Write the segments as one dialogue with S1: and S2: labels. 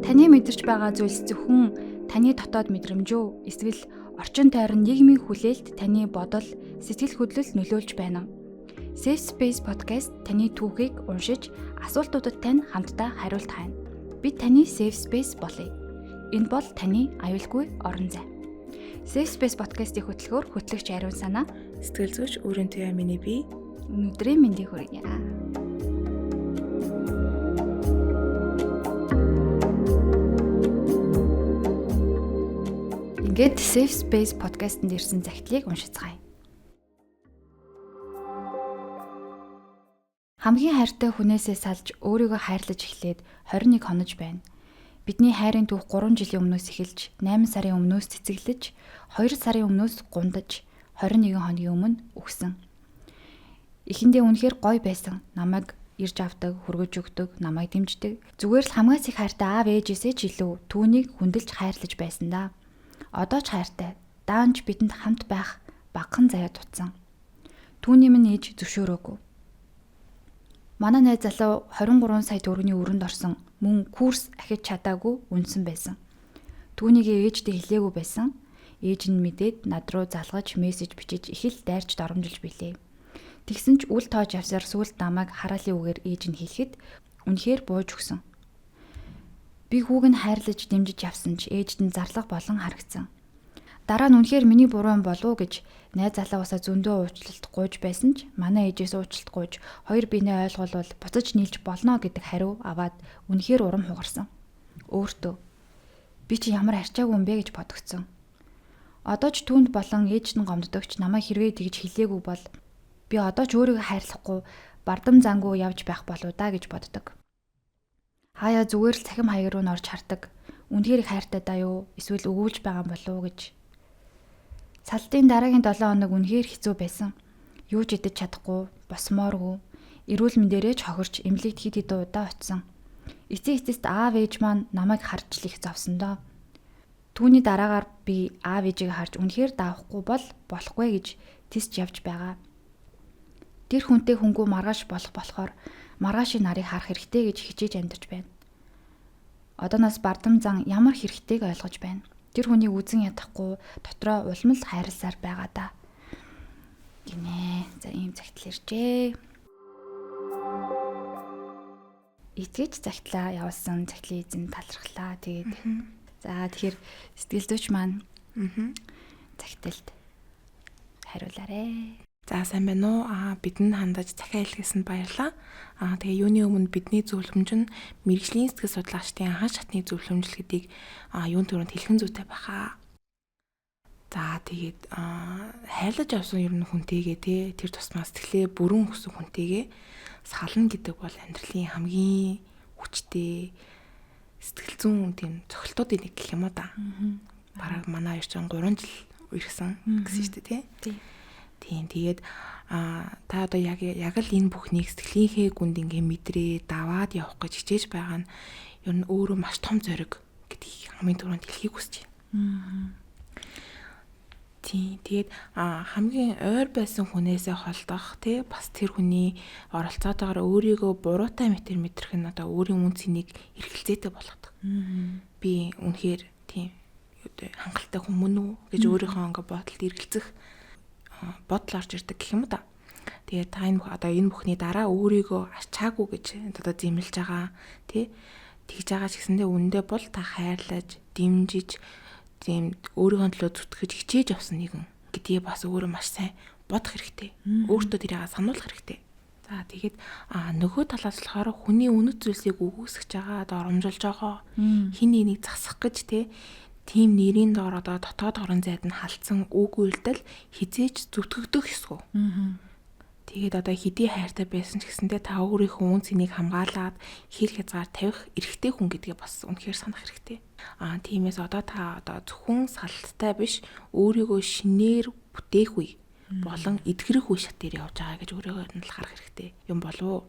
S1: Таны мэдэрч байгаа зүйлс зөвхөн таны дотоод мэдрэмж үү? Эсвэл орчин тойрон нийгмийн хүлээлт таны бодол, сэтгэл хөдлөл нөлөөлж байна уу? Safe Space podcast таны түүхийг уншиж, асуултуудад тань хамтдаа хариулт хайна. Бид таны Safe Space болъё. Энэ бол таны аюулгүй орон зай. Safe Space podcast-ийн хөтлөхөөр хөтлөгч Ариун Санаа,
S2: сэтгэл зүйч Өрийн Туяа миний бие
S1: өнөөдрийн мэндийг хүргье. Ингээд Safe Space podcast-нд ирсэн захидлыг уншицгаая. Хамгийн хайртай хүнээсээ салж өөрийгөө хайрлаж эхлээд 21 хонож байна. Бидний хайрын түүх 3 жилийн өмнөөс эхэлж, 8 сарын өмнөөс цэцэглэж, 2 сарын өмнөөс гундаж, 21 хоногийн өмнө үхсэн. Эхэндээ үнэхээр гоё байсан. Намайг ирж авдаг, хөргөж өгдөг, намайг дэмждэг. Зүгээр л хамгаас их хайртай аав ээжээсээ ч илүү түүнийг хүндэлж хайрлаж байсан да. Одоо ч хайртай. Даанч бидэнд хамт байх багахан заяа дутсан. Түүний минь ээж зөвшөөрөөгүй. Манай найз залуу 23 сая төгрөгийн өрөнд орсон. Мөн курс ахиж чадаагүй үнсэн байсан. Түүнийг ээждээ хэлээгүй байсан. Ээж нь мэдээд над руу залгаж мессеж бичиж их л дайрч доромжилж билээ. Тэгсэн ч үл тоож явсаар сүүлд намайг хараалын үгээр ээж нь хэлэхэд үнэхээр бууж өгсөн. Би хүүг нь хайрлаж дэмжиж явсан ч ээжд нь зарлага болон харагдсан. Дараа нь үнэхээр миний буруу юм болов уу гэж найз залуугаасаа зөндөө уучлалт гуйж байсан ч манай ээжээс уучлалт гуйж хоёр биенээ ойлгуулвал буцаж нийлж болно гэдэг хариу аваад үнэхээр урам хугарсан. Өөртөө би чи ямар арчаагүй юм бэ гэж бодогдсон. Одоо ч түүнд болон ээжд нь гомддогч намайг хэрвээ тэгж хэлээгүй бол би одоо ч өөрийгөө хайрлахгүй бардам зангуу явж байх болоо да гэж боддог. Хаяа зүгээр л цахим хаяг руу н орж хардаг. Үнэхээр их хайртай даа юу? Эсвэл өгүүлж байгаа юм болов уу гэж. Салтын дараагийн 7 хоног үнэхээр хэцүү байсан. Юу ч идэж чадахгүй, босмооргүй, эрүүл мэндээрээ ч хохирч эмнэлэгт хэд хэдэн удаа очсон. Эцсийн эцэст аав ээж маань намайг харж л их зовсон доо. Түүний дараагаар би аав ээжийг харж үнэхээр даавахгүй бол болохгүй гэж тэсч явж байгаа. Тэр хүнтэй хүнгүй маргааш болох болохоор маргаашийн нарыг харах хэрэгтэй гэж хичээж амьдарч байна. Одооноос бардам зан ямар хэрэгтэйг ойлгож байна. Тэр хүнийг үзэн ядахгүй дотроо улам л хайрласаар байгаа да. Гинэ. За ийм загтал иржээ. Итгэж загтлаа явуулсан загтлын эзэн талархлаа. Тэгээд за тэгэхээр сэтгэл зүйч маань загталд хариулаарэ.
S2: За сайн байна уу? Бидэнд хандаж захиа илгээсэнд баярлалаа. Тэгээ юуны өмнө бидний зөвлөмж нь мэргэжлийн сэтгэл судлаачдын анхан шатны зөвлөмжл гэдгийг юун түрүүнд хэлхэн зүйтэй баха. За тэгээд хайрлаж явсан ер нь хүнтэйгээ те тэр тусмаа сэтгэлээ бүрэн өгсөн хүнтэйгээ сална гэдэг бол амьдралын хамгийн хүчтэй сэтгэл зүйн тийм цохилтуудын нэг гэх юм уу да. Бараг манай хоёр ч 3 жил үерхсэн гэсэн шүү дээ тий. Тийм тэгээд та одоо яг л энэ бүхнийг сэтгэлийнхээ гүнд ингээ мэдрээ даваад явах гэж хичээж байгаа нь ер нь өөрөө маш том зориг гэдгийг хамгийн түрүүнд хэлхийг хүсэж байна. Тийм тэгээд хамгийн ойр байсан хүнээсээ холдох тий бас тэр хүний оролцоотойгоор өөрийгөө буруутай мэтэр мэдрэх нь одоо өөрийн үн цэнийг эргэлзээтэй болгодог. Би үнэхээр тийм хангалттай хүн мөн үү гэж өөрийнхөө ингээ бодолд эргэлзэх бодол орж ирдэг гэх юм да. Тэгээд та энэ одоо энэ бүхний дараа өөрийгөө ачаагүй гэж одоо зэмлэж байгаа тий тэгж байгаа ч гэсэндээ үнэндээ бол та хайрлаж, дэмжиж, тийм өөрийнхөө төлөө зүтгэж хичээж явсан нэгэн гэдгийг бас өөрөө маш сайн бодох хэрэгтэй. Өөртөө тэрийг сануулах хэрэгтэй. За тэгээд нөгөө талаас болохоор хүний үнэт зүйлсийг үгүйсгэж байгаа, одоо оромжилж байгаа, хин нэгнийг засах гэж тий тийм нэрийн доор одоо дотоод орон зайд нь халдсан үг үйлдэл хизээч зүтгэгдэх ёсгүй. Тэгээд одоо хэдий хайртай байсан ч гэсэндээ та өөрийнхөө үн цэнийг хамгаалаад хэр хязгаар тавих эрхтэй хүн гэдгээ бас үнэхээр санах хэрэгтэй. Тиймээс одоо та одоо зөвхөн салттай биш өөрийгөө шинээр бүтээх үе болон эдгэрэх үе шат дээр явж байгаа гэж өөрийгөө нь л харах хэрэгтэй юм болов уу?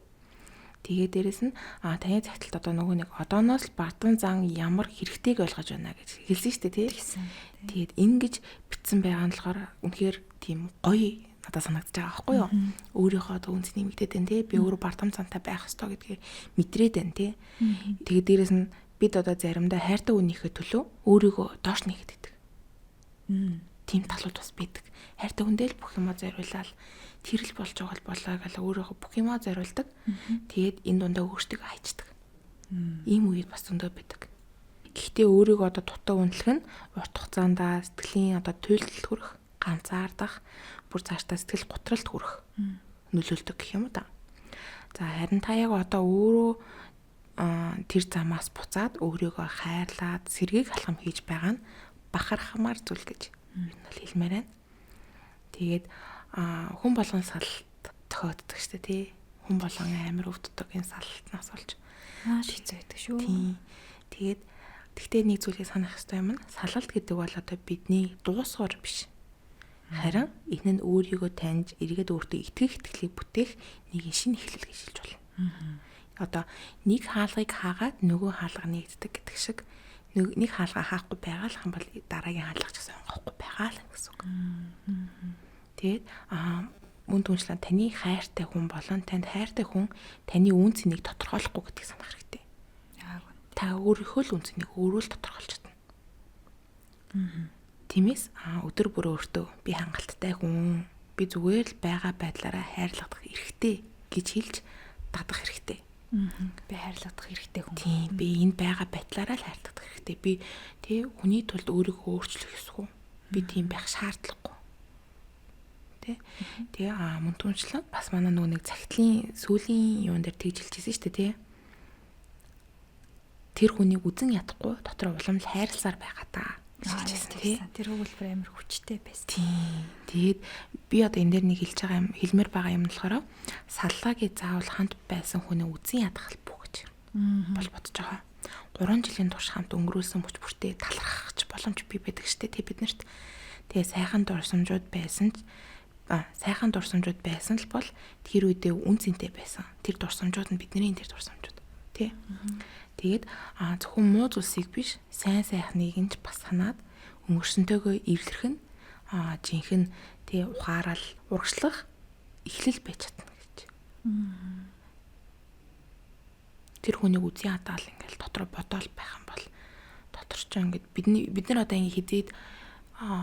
S2: Тэгээ дээрэс нь таны цагталт одоо нөгөө нэг одооноос л бардам зан ямар хэрэгтэйг ойлгож байна гэж хэлсэн шүү дээ тий. Тэгээд ингэж битсэн байгаа нь болохоор үнэхээр тийм гоё надад санагдаж байгаа байхгүй юу? Өөрийнхөө одоо үн цэнийг мэдээд байна тий. Би өөрөө бардам зантай байх ёстой гэдгээ мэдрээд байна тий. Тэгээд дээрэс нь Бид одоо заримдаа хайртай хүнийхээ төлөө өөрийгөө доош нэгэд байдаг. Тийм талууд бас байдаг. Хайртай хүндээ л бүх юмаа зориулаад тэр л болж байгаа болоо гэл өөрийгөө бүх юмаа зориулдаг. Тэгээд энэ дундаа өөртөө хайчдаг. Ийм үед бас зөндөө байдаг. Гэхдээ өөрийгөө одоо дутуу үнэлэх нь урт хугацаанд сэтгэлийн одоо туйлдэлд хүрэх, ганцаардах, бүр цаашдаа сэтгэл готролд хүрэх нөлөөлдөг гэх юм уу та. За харин та яг одоо өөрөө тэр замаас буцаад өөрийгөө хайрлаад сэргээг алхам хийж байгаа нь бахархмаар зүйл гэж энэ бол хэлмээр байна. Тэгээд хүн болгон салалт тохиоддог шүү дээ, тий. Хүн болгон амар өвддөг энэ салтнаас болж
S1: маш хэцүү байдаг шүү.
S2: Тийм. Тэгээд тэгтээ нэг зүйлийг санах хэрэгтэй юм нь салалт гэдэг бол одоо бидний дуусгар биш. Харин энэ нь өөрийгөө таньж, эргээд өөртөө итгэх итгэлийг бүтээх нэг шинэ эхлэл гэж хэлж болно. Одоо нэг хаалгыг хаагаад нөгөө хаалга нэгддэг гэдэг шиг нэг хаалга хаахгүй байгаа л юм бол дараагийн хаалга ч гэсэн онгохгүй байгаа л гэсэн үг. Тэгээд мөн түншлэн таны хайртай хүн болон танд хайртай хүн таны үн цэнийг тодорхойлохгүй гэдгийг санах хэрэгтэй. Та өөрийнхөө л үн цэнийг өөрөө л тодорхойлж чадна. Тиймээс өдөр бүр өөртөө би хангалттай хүн, би зүгээр л байгаа байдлаараа хайрлагдах эрхтэй гэж хэлж дадах хэрэгтэй.
S1: Би хайрлагдах эрхтэй хүн.
S2: Тийм, би энэ байгаа байдлаараа л хайрлагдах эрхтэй. Би тий хүний тулд өөрийгөө өөрчлөх ёсгүй. Би тийм байх шаардлагагүй. Тэ. Тэгээ мөн түншлэн бас манай нөгөө нэг цагтлын сүүлийн юун дээр тэгж хэлчихсэн шүү дээ, тий. Тэр хүнийг үзен ядахгүй дотор улам л хайрласаар байгаа та гэж хэлчихсэн, тий.
S1: Тэр өгүүлбэр амар хүчтэй байсан.
S2: Тийм. Тэгээд би одоо энэ дээр нэг хэлж байгаа юм, хэлмээр байгаа юм болохоор саллагийг заавал хамт байсан хүнээ үзен ядах албагүй гэж бол бодож байгаа. 3 жилийн турш хамт өнгөрүүлсэн мөч бүртээ талархах ч боломж бий байдаг шүү дээ, тий биднэрт. Тэгээ сайхан дурсамжууд байсан ч сайхан дурсамжууд байсан л бол тэр үедээ үн цэнтэй байсан. Тэр дурсамжууд нь бидний тэр дурсамжууд, тий. Тэгээд зөвхөн муу зүйлсийг биш, сайн сайхныг нь ч бас санаад өнгөрсөнтэйгөө эвлэрэх нь жинхэнэ тий ухаарал урагшлах эхлэл байж чадна гэж. Тэр хүнийг үзэн ядаал ингээл дотроо бодоол байх юм бол дотор ч ингээд бид нар одоо ингээ хизээд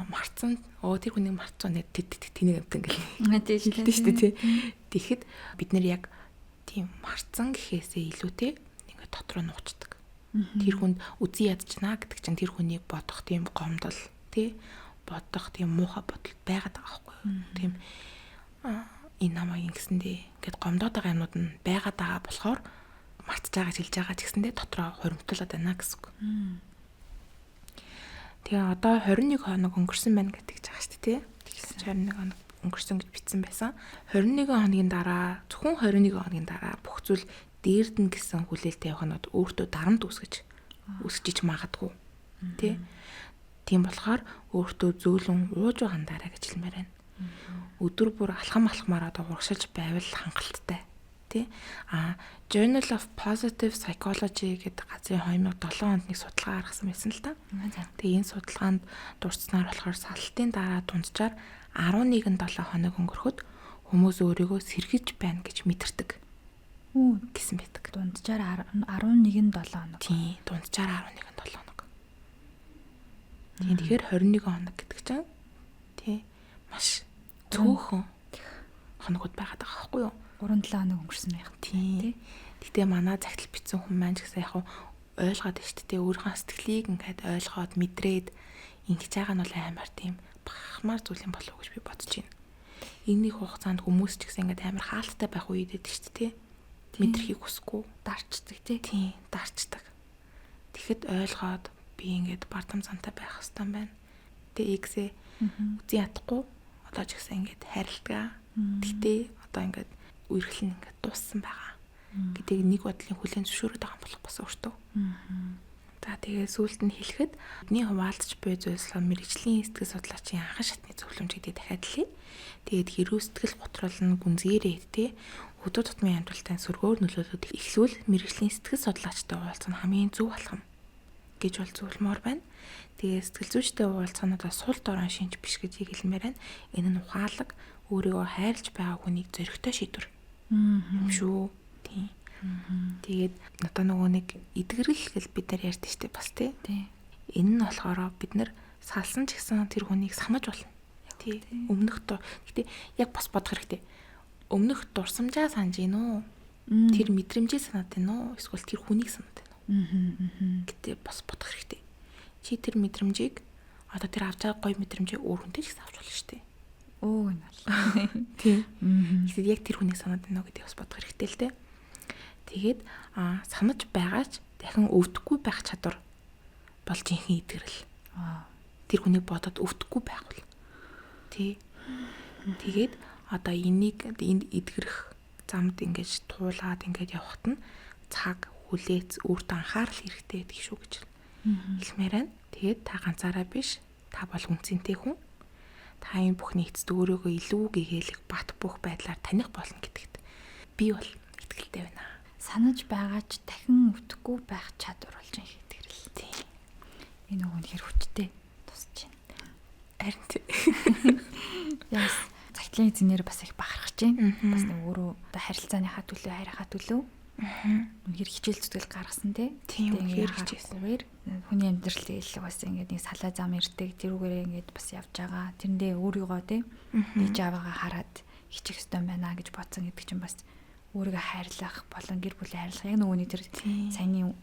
S2: марцсан тэр хүнийг марцсан нэр тэнийг амтан гэл хэлдэг шүү дээ, тий. Тэгэхэд бид нэр яг тийм марцсан гэхээсээ илүүтэй ингээд дотроо нууцдаг. Тэр хүнд үзэн ядчихна гэдэг чинь тэр хүнийг бодох тийм гомдол, тий, бодох тийм муухай бодол байгаад байгаа байхгүй юу? Тийм энэ намайг ингэсэндээ ингээд гомдоод байгаа юмнууд нь байгаад байгаа болохоор мартаж байгаа хэлж байгаа ч гэсэндээ дотроо хоримтлаад байна гэсэн үг. Тэгээ одоо 21 хоног өнгөрсөн байна гэдэг ч байгаа шүү дээ, тий. Тэгсэн чинь 21 хоног өнгөрсөн гэж бичсэн байсан. 21 хоногийн дараа зөвхөн 21 хоногийн дараа бүх зүйл дээрдэн гэсэн хүлээлттэй явах нь өөртөө дарамт үүсгэж магадгүй, тий. Тийм болохоор өөртөө зөөлөн ууж хандаарай гэж хэлмээр байна. Өдөр бүр алхам алхмаар одоо урагшилж байвал хангалттай, тий. Journal of Positive Psychology гэдэг газрын 2007 онд нэг судалгаа гаргасан байсан л та. Тэгээ энэ судалгаанд дурдсанаар болохоор салтын дараа дунджаар 11-7 хоног өнгөрөхөд хүмүүс өөрийгөө сэргэж байна гэж мэдэрдэг гэсэн байдаг.
S1: Дунджаар 11-7 хоног.
S2: Тийм, дунджаар 11-7 хоног. Тийм, тэгэхээр 21 хоног гэдэг чинь тий маш цөөхөн хоногуд байгаад байгаа байхгүй юу?
S1: 3-7 хоног өнгөрсөн байх.
S2: Тийм. Гэтэ манай загтал бичсэн хүн маань ч гэсэн яг ойлгоод шүү дээ. Өөрийнхөө сэтгэлийг ингээд ойлгоод мэдрээд ингэж байгаа нь бол амар тийм бахархмаар зүйл юм болов уу гэж би бодож байна. Энэний хугацаанд хүмүүс ч гэсэн ингээд амар хаалттай байх үед байдаг шүү дээ. Мэдрэхийг хүсэхгүй
S1: дарчдаг тий.
S2: Тийм, дарчдаг. Тэгэхэд ойлгоод би ингээд бардам зантай байх хэрэгтэй юм байна. Тэгээ X-ээ үзэн ядахгүй одоо ч гэсэн ингээд хайрладаг. Гэтэ одоо ингээд үерхэл нь ингээд дууссан байгаа гэдгийг нэг бодлын хүлээн зөвшөөрöd байгаа юм болох бас өөртөө. За тэгээ сүүлд нь хэлэхэд бидний хуваалцж буй зүйлс мэрэгжлийн сэтгэл судлаачийн анхан шатны зөвлөмж гэдгийг дахиад хэлье. Тэгээд хэрүү сэтгэл готрол нь гүнзгийрээ тий өдөр тутмын амьдралтай сөргөөр нөлөөлөд эхлүүл мэрэгжлийн сэтгэл судлаачтай уулзах нь хамгийн зөв алхам гэж бол зөвлөмөр байна. Тэгээ сэтгэл зүйчтэй уулзах нь одоо сул дорой шинж биш гэж хэлмээр байна. Энэ нь ухаалаг өөрийгөө хайрлаж байгаа хүнийг зоригтой шийдвэр юм шүү. Тийм. Тэгээд одоо нөгөө нэг эдгэрэл гэл бид нар ярьдаг штеп бас тий. Энэ нь болохоор бид нар салсан ч гэсэн тэр хүнийг санаж болно. Тий. Өмнөх гэтээ яг бас бодох хэрэгтэй. Өмнөх дурсамжаа санаж гин үү? Тэр мэдрэмжээ санаад байна уу? Эсвэл тэр хүнийг санаад байна уу? Гэтээ бас бодох хэрэгтэй. Чи тэр мэдрэмжийг одоо тэр авч байгаа гоё мэдрэмжийг өөр хүнтэй ч гэсэн авч болно шүү дээ.
S1: Өө энэ бол.
S2: Тий. Тэгэхээр яг тэр хүнийг санаад байна уу гэдгийг бас бодох хэрэгтэй л дээ. Тэгээд санаж байгаач дахин өвдөхгүй байх чадвар бол жинхэнэ эдгэрэл. Тэр хүнийг бодоод өвдөхгүй байх бол. Тий. Тэгээд одоо энийг энд эдгэрэх замд ингэж туулаад ингэж явхад нь цаг, хүлээц, өөртөө анхаарал хэрэгтэй гэдэг шүү гэж хэлмээр байна. Тэгээд та ганцаараа биш, та бол үнцэнтэй хүн. Та энэ бүхний эцэст өөрийгөө илүү гэгээлэх бат бөх байдлаар таних болно гэдэгт би бол итгэлтэй байна.
S1: Санаж байгаач дахин өвдөхгүй байх чадвар болж их эдгэрэл.
S2: Тийм.
S1: Энэ үг үнэхээр хүчтэй тусч байна.
S2: Харин тийм.
S1: Яс цагтлын эзэнээр бас их бахархаж байна. Бас нэг өөрөө одоо харилцааныхаа төлөө, хайрынхаа төлөө үнэхээр хичээл зүтгэл гаргасан тий.
S2: Тийм, үнэхээр хичээсэн.
S1: Хүний амьдрал тэгэл бас ингээд нэг салаа зам ирдэг. Тэрүүгээрээ ингээд бас явж байгаа. Тэрэндээ өөрийгөө тий ээж аваагаа хараад хичих ёстой байна гэж бодсон гэдэг чинь бас өөрийгөө хайрлах болон гэр бүлээ хайрлах яг нөгөөний тэр саяны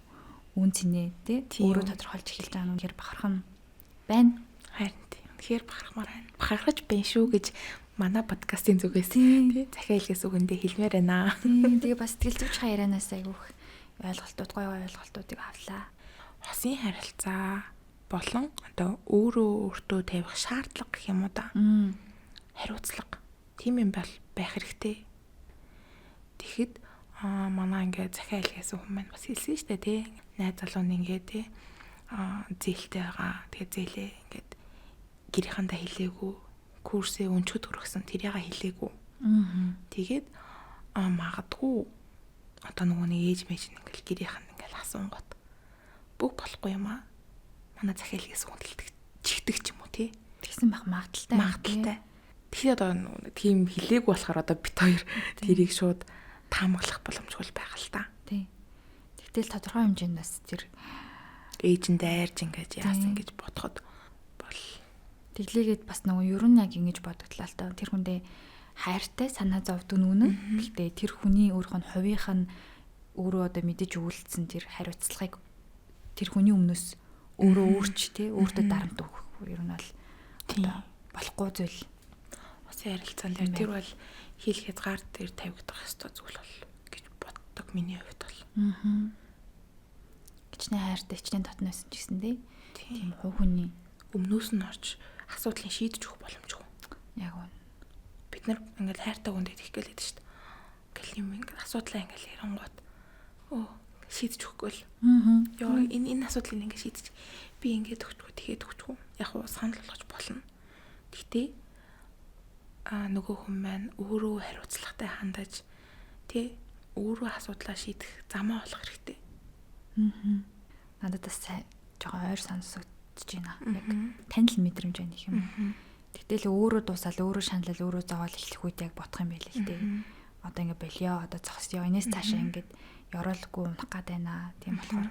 S1: үн цэнэ тий өөрөө тодорхойлж эхэлж байгаа нь үнэхээр бахархан байна.
S2: Харин тий. Үнэхээр бахархмаар байна. Бахархаж байна шүү гэж манай подкастын зүгээс тий захиа илгээс үгэндээ хэлмээр байна.
S1: Тэгээ бас сэтгэл зүйч ярианаас айгүйх ойлголтууд гоё гоё ойлголтуудыг авлаа.
S2: Хосын харилцаа болон одоо өөрөө өөртөө тавих шаардлага гэх юм уу да. Хариуцлага. Тийм юм бол байх хэрэгтэй. Тэгэхэд манай ингээ захиа илгээсэн хүн маань бас хэлсэн шүү дээ тий. Найз залуу нь ингээ тий зээлтэй байгаа. Тэгээ зээлээ ингээд гэрийнхандаа хэлээгүй. Курсээ өнчгөд хүргэсэн тэрийг хэлээгүй. Тэгээд магадгүй одоо нөгөө нэг ээж мэж ингээл гэрийнх нь ингээл асуунгот бүх болохгүй юм аа. Манай захиа илгээсэн хүн дэлдэг чигдэг ч юм уу тий.
S1: Тэгсэн байх магадaltaй.
S2: Магадaltaй. Тэгэхээр одоо тийм хэлээгүй болохоор одоо бит хоёр тэрийг шууд таамаглах боломжгүй байгаа л та.
S1: Тий. Тэгтэл тодорхой хэмжээнд бас тэр
S2: ээж нь дайрж ингэж яасан гэж бодоход бол
S1: тэглээгээд бас нөгөө ер нь яг ингэж бодогдлаа л та. Тэр хүндээ хайртай санаа зовдөг нүнэ. Гэхдээ тэр хүний өөрийнх нь хувийнх нь өөрөө одоо мэдэж үйлдсэн тэр хариуцлагыг тэр хүний өмнөөс өөрөө өөрч тий өөртөө дарамт өгөх ер нь бол одоо болохгүй зүйл.
S2: Усын харилцаан дээр тэр бол хил хязгаар дээр тавигдах ёстой зүйл бол гэж боддог миний хувьд бол.
S1: Хичнээн хайртай хичнээн дотно байсан ч гэсэн тий. Тийм хувь хүний
S2: өмнөөс нь орж асуудлыг шийдэж өгөх боломжгүй.
S1: Яг үнэ.
S2: Бид нар ингээл хайртай хүндээ тэгэх гээл байдаг шүү дээ. Ингээл юм ингээл асуудлаа ингээл ярангуут шийдэж өгөхгүй л. Йоо энэ асуудлыг ингээ шийдэж би ингээд өгчгүй тэгэхэд өгчгүй. Яг уу санал болгож болно. Гэхдээ нөгөө хүн маань өөрөө хариуцлагатай хандаж тий өөрөө асуудлаа шийдэх замаа олох хэрэгтэй.
S1: Надад бас жоохон ойр сонсогдож байна. Яг танил мэдрэмж байна гэх юм. Тэгтэл өөрөө дуусаал, өөрөө шаналал, өөрөө зовоол эхлэх үед яг бодох юм байл л дээ. Одоо ингээ болио, одоо зогсъё. Энэс цаашаа ингээд ёроолгүй унах гад байна. Тийм болохоор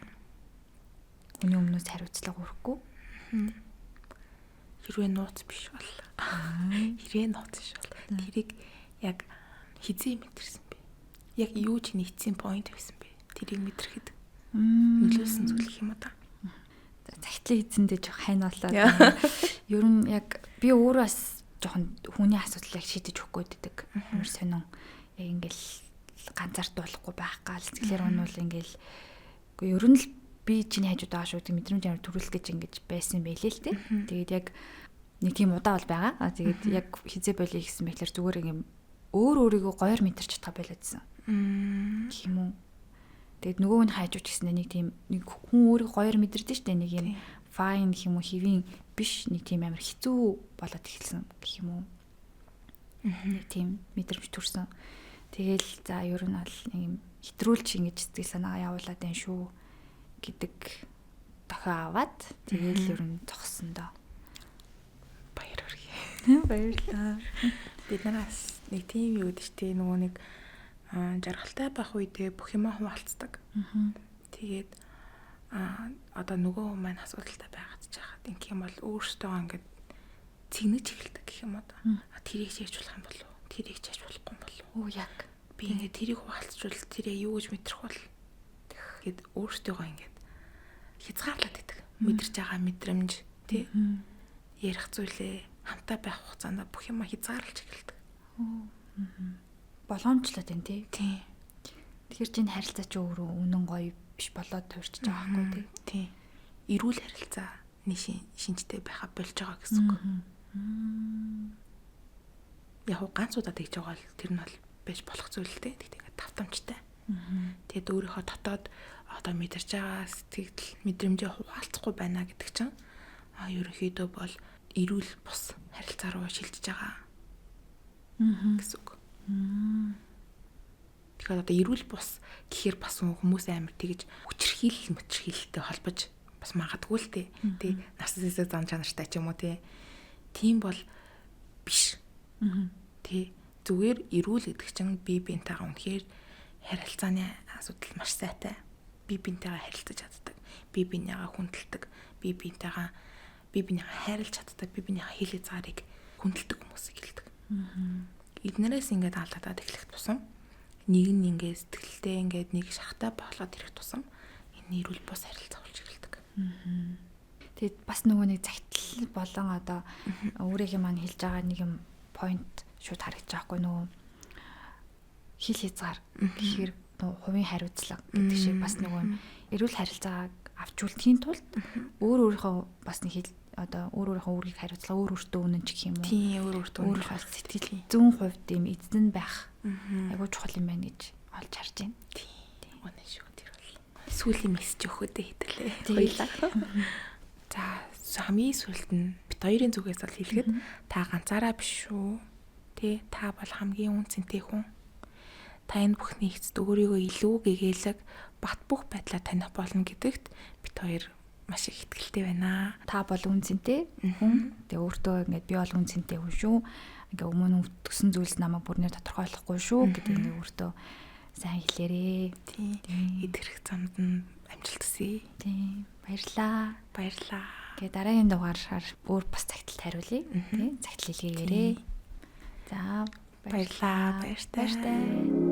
S1: хүний өмнөөс хариуцлага өрөхгүй.
S2: Хэрвээ нууц биш бол. Хэрвээ нууц биш бол тэрийг яг хизээ мэдэрсэн бэ? Яг юу ч нийцсэн point байсан бэ? Тэрийг мэдрэхэд нөлөөлсөн зүйл гэх юм уу та?
S1: Цагтлын эзэндээ жоох хайн болоо. Ер нь яг би өөрөө бас жоохон хүний асуудлыг шийдэж өгөх гээд байдаг. Амар сонин. Яг ингээл ганцаардуулахгүй байх гал сэтгэлээр унвал ингээл үгүй ер нь л би чиний хажууд байгаа шүү гэдэг мэдрэмж амар төрүүлэх гэж ингэж байсан байлээ л дээ. Тэгээд яг нэг тийм удаа бол байгаа. Аа тэгээд яг хизээ болиё гэсэн мэхлээр зүгээр ингээм өөр өөрийгөө гоёор мэдэрч чадах болоодсэн. Гэх юм уу. Тэгээд нөгөө хүн хайжууч гэснээр нэг тийм нэг хүн өөрийгөө гоёор мэдэрдэг шүү дээ. Нэг юм fine гэх юм уу хэвийн биш нэг тийм амар хэцүү болоод эхэлсэн гэх юм уу. Нэг тийм мэдрэмж төрсөн. Тэгэл за ер нь бол нэг юм хэтрүүлж ингэж сэтгэл санаагаа явуулаад байна шүү гэдэг дохио аваад тэгэл ер нь зогссон доо.
S2: Баяр хүргэе.
S1: Баярлалаа.
S2: Бид нараас нэг тийм юу гэдэг ч те нөгөө нэг Жаргалтай байх үедээ бүх юмаа хуваалцдаг. Тэгээд одоо нөгөө хүн маань асуудалтай байгаад ч яхад ингэх юм бол өөртөө ингээд цэгнэж эхэлдэг гэх юм уу да. Тэрийг чийж болох юм болов уу? Тэрийг чийж болохгүй юм болов
S1: уу? Яг.
S2: Би ингээд тэрийг хуваалцвал тэрээ юу гэж мэдрэх бол гэд өөртөөгөө ингээд хязгаарлаад идэг. Мэдэрч байгаа мэдрэмж тий ярих зүйлээ хамтаа байх хугацаанд бүх юмаа хязгаарлаж эхэлдэг.
S1: Боломжлоод байна тий.
S2: Тий.
S1: Тэгэхээр чинь харилцаа чи өөрөө үнэн гоё биш болоод туурчиж байгаа байхгүй тий.
S2: Тий. Эрүүл харилцааны шинжтэй байха болж байгаа гэсэн үг. Яг ганц удаа тэгж байгаа бол тэр нь бол байж болох зүйл л дээ. Тэгтээ ингээд тавтамжтай. Тэгээд өөрийнхөө дотоод одоо мэдэрч байгаа сэтгэл мэдрэмжээ хуваалцахгүй байна гэдэг чинь ерөнхийдөө бол эрүүл бус харилцаа руу шилжиж байгаа гэсэн үг. Тэгэхээр одоо эрүүл бус гэхээр бас хүмүүс амар тэгж хүчирхийлэл мөчрхийлэлтэй холбож бас магадгүй л дээ. Тэ нарциссик зан чанартай ч юм уу тий. Тийм бол биш. Тэ зүгээр эрүүл гэдэг чинь бие биентэйгээ үнэхээр харилцааны асуудал маш сайтай. Бие биентэйгээ харилцаж чаддаг. Бие биенийгээ хүндэлдэг. Бие биентэйгээ бие биенийгээ хайрлаж чаддаг. Бие биенийгээ хил хязгаарыг хүндэлдэг хүмүүсийг хэлдэг. Эднэрээс ингээд алдагдаад эхлэх тусам нэг нь ингээд сэтгэлдээ ингээд нэг шахтай болоод ирэх тусам энэ эрүүл бус харилцаа болж эхэлдэг.
S1: Тэгээд бас нөгөө нэг загтал болон одоо өөрийнхөө маань хэлж байгаа нэг юм point шууд харагдаж байгаа хгүй нөгөө хил хязгаар гэхээр нөгөө хувийн хариуцлага гэдэг шиг бас нөгөө эрүүл харилцааг авч үлдэхийн тулд өөр өөрийнхөө бас нэг хил одоо өөр өөрийнхөө үүргийг хариуцлага өөр өөртөө үнэн ч гэх юм уу.
S2: Тийм, өөр өөртөө
S1: өөрийнхөө сэтгэл зүйн хувьд ийм эзэн байх айгуу чухал юм байна гэж олж харж байна.
S2: Тийм. Үнэн шүү тэр бол. Сүүлийн мессеж өгөхөдөө хэвлээ. Баярлалаа. За хамгийн сүүлд нь бит хоёрын зүгээс бол хэлэхэд та ганцаараа биш шүү. Тэ та бол хамгийн үн цэнтэй хүн. Та энэ бүхний эцэст өөрийгөө илүү гэгээлэг бат бөх байдлаар таних болно гэдэгт бит хоёр маш их итгэлтэй байна.
S1: Та бол үн цэнтэй хүн. Тэгээ өөртөө ингээд би бол үн цэнтэй хүн шүү. Ингээ өмнө өтгсөн зүйлс намайг бүрнээр тодорхойлохгүй шүү гэдэг нэг өөртөө сайн хэлээрээ.
S2: Тийм. Идэрх замд нь амжилт хүсье.
S1: Тийм. Баярлалаа.
S2: Баярлалаа.
S1: Тэгээ дараагийн дугаараар өөр бас цагталт хариулъя. Тийм. Цагтал хэлгээгээрээ. За
S2: баярлалаа. Баяртай.